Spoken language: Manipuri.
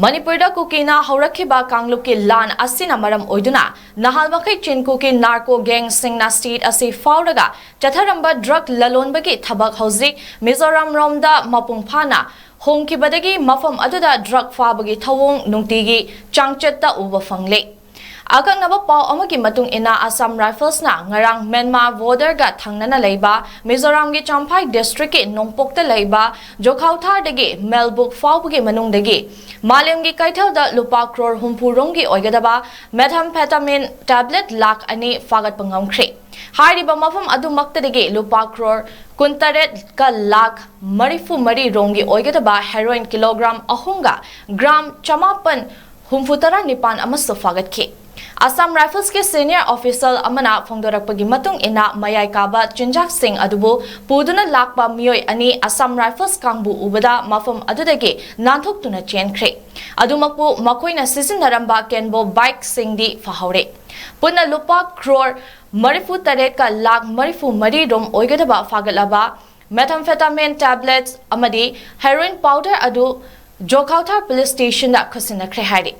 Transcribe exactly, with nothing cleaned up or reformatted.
ꯃꯅꯤꯄꯨꯔꯗ ꯀꯨꯀꯤꯅ ꯍꯧꯔꯛꯈꯤꯕ ꯀꯥꯡꯂꯨꯞꯀꯤ ꯂꯥꯟ ꯑꯁꯤꯅ ꯃꯔꯝ ꯑꯣꯏꯗꯨꯅ ꯅꯍꯥꯜ ꯃꯈꯩ ꯆꯤꯟ ꯀꯨꯀꯤ ꯅꯥꯔꯀꯣ ꯒꯦꯡꯁꯤꯡꯅ ꯁ꯭ꯇꯦꯠ ꯑꯁꯤ ꯐꯥꯎꯔꯒ ꯆꯠꯊꯔꯝꯕ ꯗ꯭ꯔꯒ ꯂꯂꯣꯟꯕꯒꯤ ꯊꯕꯛ ꯍꯧꯖꯤꯛ ꯃꯤꯖꯣꯔꯥꯝ ꯔꯣꯝꯗ ꯃꯄꯨꯡ ꯐꯥꯅ ꯍꯣꯡꯈꯤꯕꯗꯒꯤ ꯃꯐꯝ ꯑꯗꯨꯗ ꯗ꯭ꯔꯒ ꯐꯥꯕꯒꯤ ꯊꯧꯑꯣꯡ ꯅꯨꯡꯇꯤꯒꯤ ꯆꯥꯡꯆꯠꯇ ꯎꯕ ꯐꯪꯂꯦ꯫ ꯑꯀꯛꯅꯕ ꯄꯥꯎ ꯑꯃꯒꯤ ꯃꯇꯨꯡ ꯏꯟꯅ, ꯑꯁꯥꯝ ꯔꯥꯏꯐꯜꯁꯅ ꯉꯔꯥꯡ ꯃ꯭ꯌꯥꯟꯃꯥꯔ ꯕꯣꯔꯗꯔꯒ ꯊꯪꯅꯅ ꯂꯩꯕ ꯃꯤꯖꯣꯔꯥꯝꯒꯤ ꯆꯝꯐꯥꯏ ꯗꯤꯁꯇ꯭ꯔꯤꯛꯀꯤ ꯅꯣꯡꯄꯣꯛꯇ ꯂꯩꯕ ꯖꯣꯈꯥꯎꯊꯥꯔꯗꯒꯤ ꯃꯦꯜꯕꯨꯛ ꯐꯥꯎꯕꯒꯤ ꯃꯅꯨꯡꯗꯒꯤ ꯃꯥꯂꯦꯝꯒꯤ ꯀꯩꯊꯦꯜꯗ ꯂꯨꯄꯥ ꯀ꯭ꯔꯣꯔ ꯍꯨꯝꯐꯨ ꯔꯣꯝꯒꯤ ꯑꯣꯏꯒꯗꯕ ꯃꯦꯊꯥꯝꯐꯦꯇꯥꯃꯤꯟ ꯇꯦꯕ꯭ꯂꯦꯠ ꯂꯥꯈ ꯑꯅꯤ ꯐꯥꯒꯠꯄ ꯉꯝꯈ꯭ꯔꯦ꯫ ꯍꯥꯏꯔꯤꯕ ꯃꯐꯝ ꯑꯗꯨꯃꯛꯇꯗꯒꯤ ꯂꯨꯄꯥ ꯀ꯭ꯔꯣꯔ ꯀꯨꯟꯇꯔꯦꯠꯀ ꯂꯥꯈ ꯃꯔꯤꯐꯨ ꯃꯔꯤ ꯔꯣꯝꯒꯤ ꯑꯣꯏꯒꯗꯕ ꯍꯦꯔꯣꯏꯟ ꯀꯤꯂꯣꯒ꯭ꯔꯥꯝ ꯑꯍꯨꯝꯒ ꯒ꯭ꯔꯥꯝ ꯆꯃꯥꯄꯟ ꯍꯨꯝꯐꯨ ꯇꯔꯥ ꯅꯤꯄꯥꯟ ꯑꯃꯁꯨ ꯐꯥꯒꯠꯈꯤ꯫ ꯑꯁꯥꯝ ꯔꯥꯏꯐꯜꯁꯀꯤ ꯁꯦꯅꯤꯌꯔ ꯑꯣꯐꯤꯁꯔ ꯑꯃꯅ ꯐꯣꯡꯗꯣꯔꯛꯄꯒꯤ ꯃꯇꯨꯡ ꯏꯟꯅ, ꯃꯌꯥꯏ ꯀꯥꯕ ꯆꯤꯟꯖꯥꯛꯁꯤꯡ ꯑꯗꯨꯕꯨ ꯄꯨꯗꯨꯅ ꯂꯥꯛꯄ ꯃꯤꯑꯣꯏ ꯑꯅꯤ ꯑꯁꯥꯝ ꯔꯥꯏꯐꯜꯁ ꯀꯥꯡꯕꯨ ꯎꯕꯗ ꯃꯐꯝ ꯑꯗꯨꯗꯒꯤ ꯅꯥꯟꯊꯣꯛꯇꯨꯅ ꯆꯦꯟꯈ꯭ꯔꯦ꯫ ꯑꯗꯨꯃꯛꯄꯨ ꯃꯈꯣꯏꯅ ꯁꯤꯖꯤꯟꯅꯔꯝꯕ ꯀꯦꯟꯕꯣ ꯕꯥꯏꯛꯁꯤꯡꯗꯤ ꯐꯥꯍꯧꯔꯦ꯫ ꯄꯨꯟꯅ ꯂꯨꯄꯥ ꯀ꯭ꯔꯣꯔ ꯃꯔꯤꯐꯨ ꯇꯔꯦꯠꯀ ꯂꯥꯈ ꯃꯔꯤꯐꯨ ꯃꯔꯤ ꯔꯣꯝ ꯑꯣꯏꯒꯗꯕ ꯐꯥꯒꯠꯂꯕ ꯃꯦꯊꯥꯝꯐꯦꯇꯥꯃꯤꯟ ꯇꯦꯕ꯭ꯂꯦꯠꯁ ꯑꯃꯗꯤ ꯍꯦꯔꯣꯏꯟ ꯄꯥꯎꯗꯔ ꯑꯗꯨ ꯖꯣꯈꯥꯎꯊꯥꯔ ꯄꯨꯂꯤꯁ ꯁ꯭ꯇꯦꯁꯟꯗ ꯈꯨꯠꯁꯤꯟꯅꯈ꯭ꯔꯦ ꯍꯥꯏꯔꯤ꯫